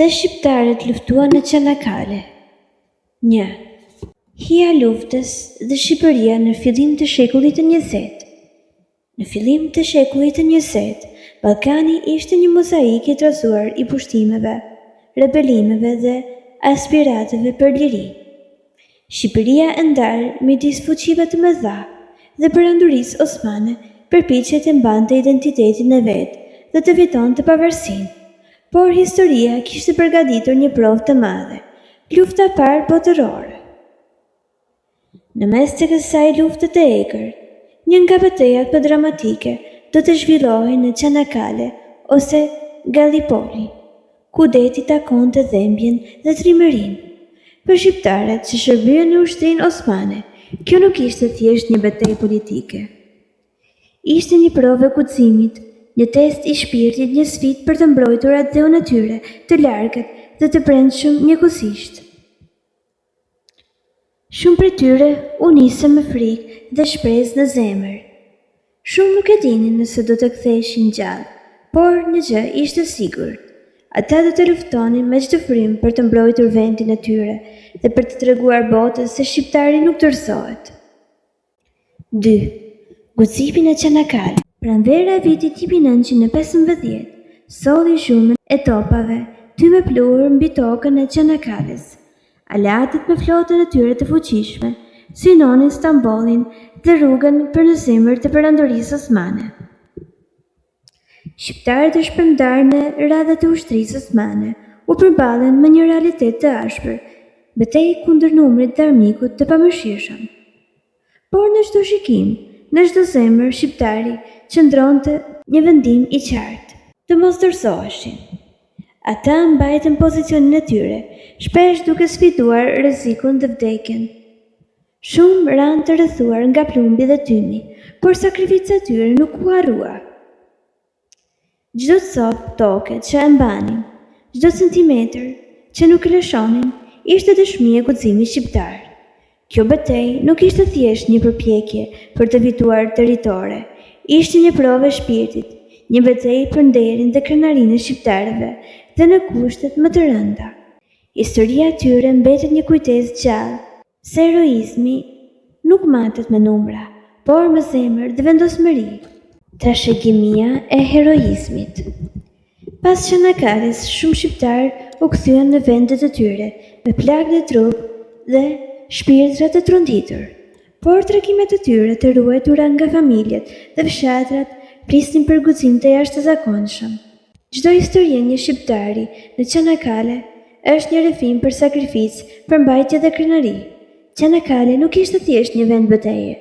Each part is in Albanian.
Pse shqiptarët luftuan në Çanakkale? 1. Hija e luftës dhe Shqipëria në fillim të shekullit të njëzetë. Në fillim të shekullit të njëzetë, Ballkani ishte një mozaik i trazuar i pushtimeve, rebelimeve dhe aspiratave për liri. Shqipëria e ndarë midis fuqive të mëdha dhe Perandorisë Osmane përpiqej të mbante identitetin e vet dhe të fitonte pavarësinë. Por historia kishte përgatitur një provë të madhe, Lufta e Parë Botërore. Në mes të kësaj lufte të egër, një nga betejat më dramatike do të zhvillohej në Çanakkale ose Gallipoli, ku deti takonte dhembjen dhe trimërinë. Për shqiptarët që shërbyen në ushtrinë osmane, kjo nuk ishte thjesht një betejë politike. Ishte një provë e guximit, një test i shpirtit, një sfidë për të mbrojtur atdheun e tyre të largët dhe të brendshëm njëkohësisht. Shumë prej tyre u nisën me frikë dhe shpresë në zemër. Shumë nuk e dinin nëse do të ktheheshin gjallë, por një gjë ishte e sigurt, ata do të luftonin me çdo frymë për të mbrojtur vendin e tyre dhe për t'i treguar botës se shqiptari nuk dorëzohet. 2. Guximi në Çanakkale. Pranvera e vitit 1915 solli zhurmën e topave, tym e pluhur mbi tokën e Çanakkales. Aleatët me flotën e tyre të fuqishme synonin Stambollin dhe rrugën për në zemër të Perandorisë Osmane. Shqiptarët e shpërndarë në radhët e ushtrisë osmane u përballën me një realitet të ashpër, betejë kundër numrit dhe armikut të pamëshirshëm. Por në çdo shikim, në çdo zemër shqiptari qëndronte një vendim i qartë, të mos dorëzoheshin. Ata mbajtën pozicionin e tyre, shpesh duke sfiduar rrezikun dhe vdekjen. Shumë ranë të rrethuar nga plumbi dhe tymi, por sakrifica e tyre nuk u harrua. Çdo copë toke që e mbanin, çdo centimetër që nuk e lëshonin, ishte dëshmi e guximit shqiptar. Kjo betejë nuk ishte thjesht një përpjekje për të fituar territore, ishte një provë e shpirtit, një betejë për nderin dhe krenarinë e shqiptarëve dhe në kushtet më të rënda. Historia e tyre mbetet një kujtesë e gjallë se heroizmi nuk matet me numra, por me zemër dhe vendosmëri. Trashëgimia e heroizmit. Pas Çanakkales, shumë shqiptarë u kthyen në vendet e tyre me plagë në trup dhe shpirtra të tronditur. Por tregimet e tyre të ruajtura nga familjet dhe fshatrat flisnin për guxim të jashtëzakonshëm. Çdo histori e një shqiptari në Çanakkale është një rrëfim për sakrificë, përmbajtje dhe krenari. Çanakkale nuk ishte thjesht një vend beteje,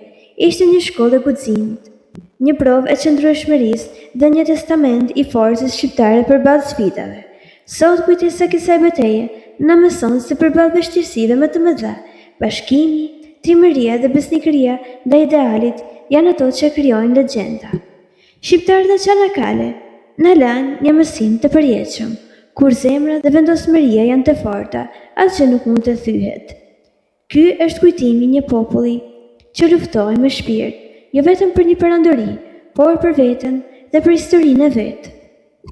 ishte një shkollë e guximit, një provë e qëndrueshmërisë dhe një testament i forcës shqiptare përballë sfidave. Sot kujtesa e kësaj beteje na mëson se përballë vështirësive më të mëdha, bashkimi, trimëria dhe besnikëria ndaj idealit janë ato që krijojnë legjenda. Shqiptarët në Çanakkale na lanë një mësim të përjetshëm, kur zemra dhe vendosmëria janë të forta, asgjë nuk mund të thyhet. Ky është kujtimi i një populli që luftoi me shpirt, jo vetëm për një perandori, por për veten dhe për historinë e vet.